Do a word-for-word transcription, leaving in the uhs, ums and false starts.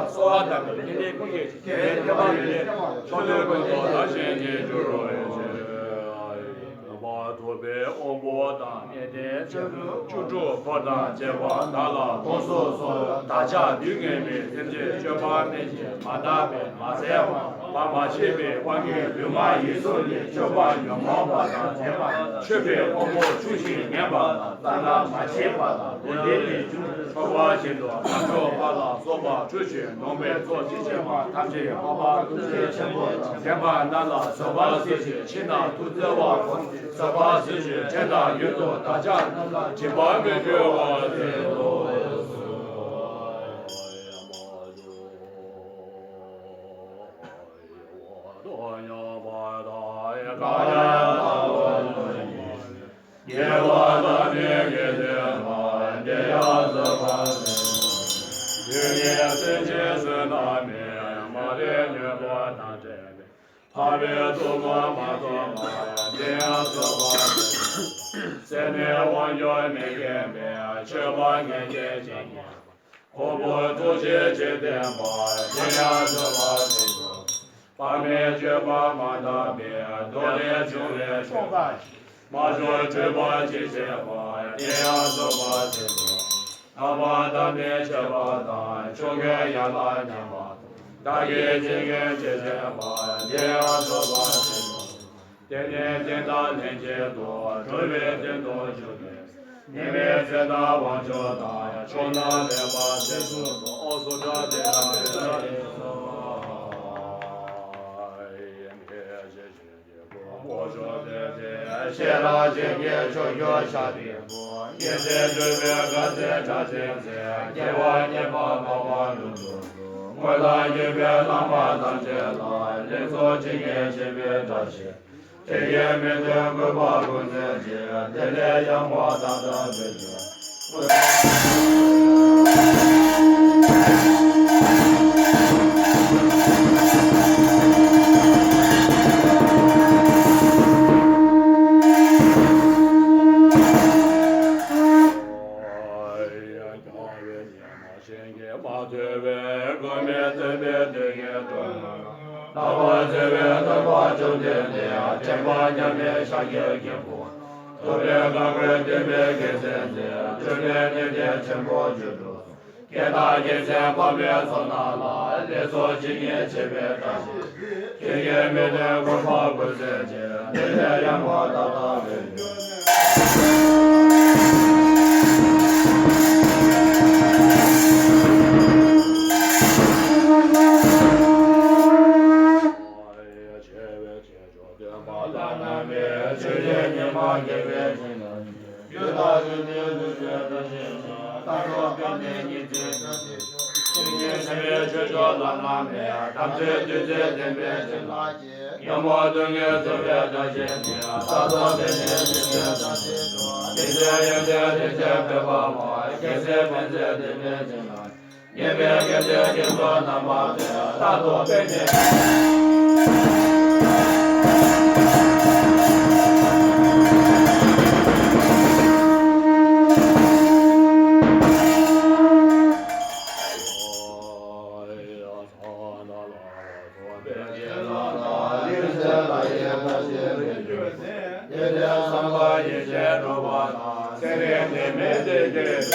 གསོལ་བ་འདེབས་པའི་ཉིན་མཐའི་ཀུན་གྱི་རྒྱལ་བའི་ཀྱི་བདེ་བ་ཡོད་པའི་ཕྱོགས་ལས་ཀུན་ཏུ་བདག་གཞན་གྱི་རྒྱུ་རུ་འོད་ཆེན། ཐུབ་པ་ཐུབ་པའི་དབང་པོ་དང་། གནས་བརྟན་བཅུ་དྲུག་འཁོར་དང་བཅས་པ་བདག་ལ་དགོངས་སུ་གསོལ། བདག་ཅག་སྡུག་བསྔལ་མེད་སེམས་ཅན་སྤྱོད་པ་མེད་ཅིང་མ་དག་པའི་མ་བཙལ་བ་བར་མ་ཆད་པའི་དཔའ་རྙིང་ལུས་ངག་ཡིད་གསུམ་ནི་སྤྱོད་པ་ཉོན་མོངས་པ་དང་ལྡན་པ་མཆོད་པའི་དབང་པོ་ཆུང་ཞིང་ངན་པ་དང་བསམ་ལ་མ་མཆིས་པ་དང་དགོས་འདོད་ལས་བྱུང་ཆོག་པ་བཞིན་དུ་མ་འགྲུབ་པ་ལ་སོགས་པ་འཁྲུལ་ཞིང་ནོངས་པའི་ཚོགས་ཅི་མཆིས་པ་ཐམས་ཅད་མ་པ་ཀུན་གཟིགས་ཆེན་པོ་དང་མཚན་པ་རྣམས་ལ་བཟོད་པ་སྲིད་ཞིང་ཕྱི་ནང་ཐུགས་བརྩེ་བ་སྒོམ་ཞིང་བཟོད་པ་སྲིད་ཞིང་བྲན་དང་ཡུན་དུ་བདག་ཅག་རྣམས་ལ་སྦྱིན་པ་མི་འགྱུར་བར་མཛད་དོ། དགེ་བ་དང་མི་དགེ་བ་དེ་ཡང་བཟོད་པ་ཟེར། ལུས་ངན་སེམས་ཅན་བསོད་ནམས་མེད། མ་ལུས་ཉོན་མོངས་དང་བྲལ་བའི། ཕ་མའི་གཙུག་ཏོར་མ་ཐོབ་པ་དེ་ཡང་བཟོད་པ་ཟེར། སེར་སྣའི་དབང་གྱུར་མི་དགེ་བའི། ཆོས་པ་ངན་བསྐྱེད་ཅིང་ངན་པ། ཁོ་བོ་ཐུགས་རྗེ་ཇི་ལྡན་པ། དེ་ཡང་བཟོད་པ་ཟེར། དཔག་མེད་སྤྱོད་པ་མ་དག་པའི། མདོ་ལས་བྱུང་བའི་ཆོ་ག་ཞིག་མ་ཞུ་འཁྲུལ་པ་ཅི་བྱེད་པ། དེ་ཡང་བཟོད་པ་ཟེར། ལྷག་པར་ཐབས་མི་ཆེ་བ་དང་། ཆོ་གའི་ཡན་ལག་ཉམས་པ་དང་། བདག་གིས་ཅི་བགྱིས་ཅི་བྱས་པ། དེ་ཡང་བཟོད་པ་ཟེར། དེ་ནས་བསྟན་དང་ལྷན་ཅིག་ཏུ། འགྲོ་བའི་དོན་དུ་བཅུག་པའི། ཉེས་མེད་ཚེ་དང་དབང་ཕྱུག་དང་། ཕྱོགས་རྣམས་ལེགས་པར་གཟིགས་སུ་གསོལ། ཨོ་སོ་ཏྲ་དེ་དང་དེ་ལ་དེ་སོ། ཤེས་རབ་ཆེན་གྱི་ཆོས་ཀྱང་ཤར་བའི་སྐུ། ཉེར་འཚེ་འགྲོ་བའི་དགའ་སྟོན་སྒྲ་ཆེན་མཛད། སྐྱེ་བ་ངེས་པར་འཕགས་པ་ལྷུན་གྲུབ་སུ། དངོས་དང་བརྒྱུད་པའི་བླ་མ་ཐམས་ཅད་ལ། ལེགས་ཚོགས་ཇི་སྙེད་མཆིས་པའི་བཀྲ་ཤིས། དེ་ཡི་མི་མཐུན་ཀུན་སྤངས་ཀུན་སེལ་གྱིས། བདེ་ལེགས་ཡངས་པ་དག་དང་ལྡན་ཏེ། ཞིང་གི་མ་ཐུལ་བའི་སྒོམ་མེད་བརྩོན་པའི་དོན་གྱི་དོན། ལྷག་པར་བརྩེ་བའི་བསྟོད་པ་བཅོམ་ལྡན་འདས། དྲན་པ་མཉམ་མེད་ཤཱཀྱའི་རྒྱལ་པོ། ཐུབ་པའི་བཀའ་བསྒོས་བསྟན་པའི་རྒྱལ་མཚན་མཛད། སྤྲུལ་པའི་གནས་བརྟན་ཆེན་པོར་གྱུར་ཏོ། བསྐལ་བཟང་རྒྱལ་མཚན་དཔག་མེད་ཚོགས་རྣམས་ལ། ལེགས་ཚོགས་ཇི་སྙེད་མཆིས་པའི་བཀྲ་ཤིས། དེ་ཡི་མི་མཐུན་ཀུན་སྤངས་ཀུན་སེལ་གྱིས། བདེ་ལེགས་ཡངས་པ་དག་དང་ལྡན་ཏེ། ཆེ་བའི་ཆེ་མཆོག་སྟོན་པ་བླ་ན་མེད། ཆོས་ཀྱི་ཉི་མ་རྒྱལ་བའི་ཞིང་ལ། རྒྱུ་དང་རིག་གནས་ལུས་རྩལ་བཀྲ་ཤིས་ཤིང་། ལྟ་རྟོག་པའི་གནས་ཉི་ཚེ་བཀྲ་ཤིས་ཤིང་། ཆོས་ཉིད་ཆེན་པོའི་ཆོས་མཆོག་བླ་ན་མེད། དམ་ཚིག་བདུད་རྩི་ལྡན་པའི་ཞིང་ལ། ཉོན་མོངས་སྡུག་བསྔལ་རྩོད་པའི་བཀྲ་ཤིས་ཤིང་། རྟ་ཐོག་པའི་གནས་ཉི་ཚེ་བཀྲ་ཤིས་ཤིང་། མི་ཚེ་ཡོན་ཏན་རིན་ཆེན་འཕེལ་བ་མ། རྒྱལ་སྲས་ཕན་མཛད་ལྡན་པའི་ཞིང་ལ། ཉེས་མེད་དགེ་འདུན་དགེ་ཚོགས་རྣམ་པ་ལས། ལྟ་རྟོག་པའི་གནས། ཡེ་ཤེས་སངས་རྒྱས་ཡེ་ཤེས་གྲུབ་པ་དང་། ཚེ་རིང་ནད་མེད་བདེ་སྐྱིད།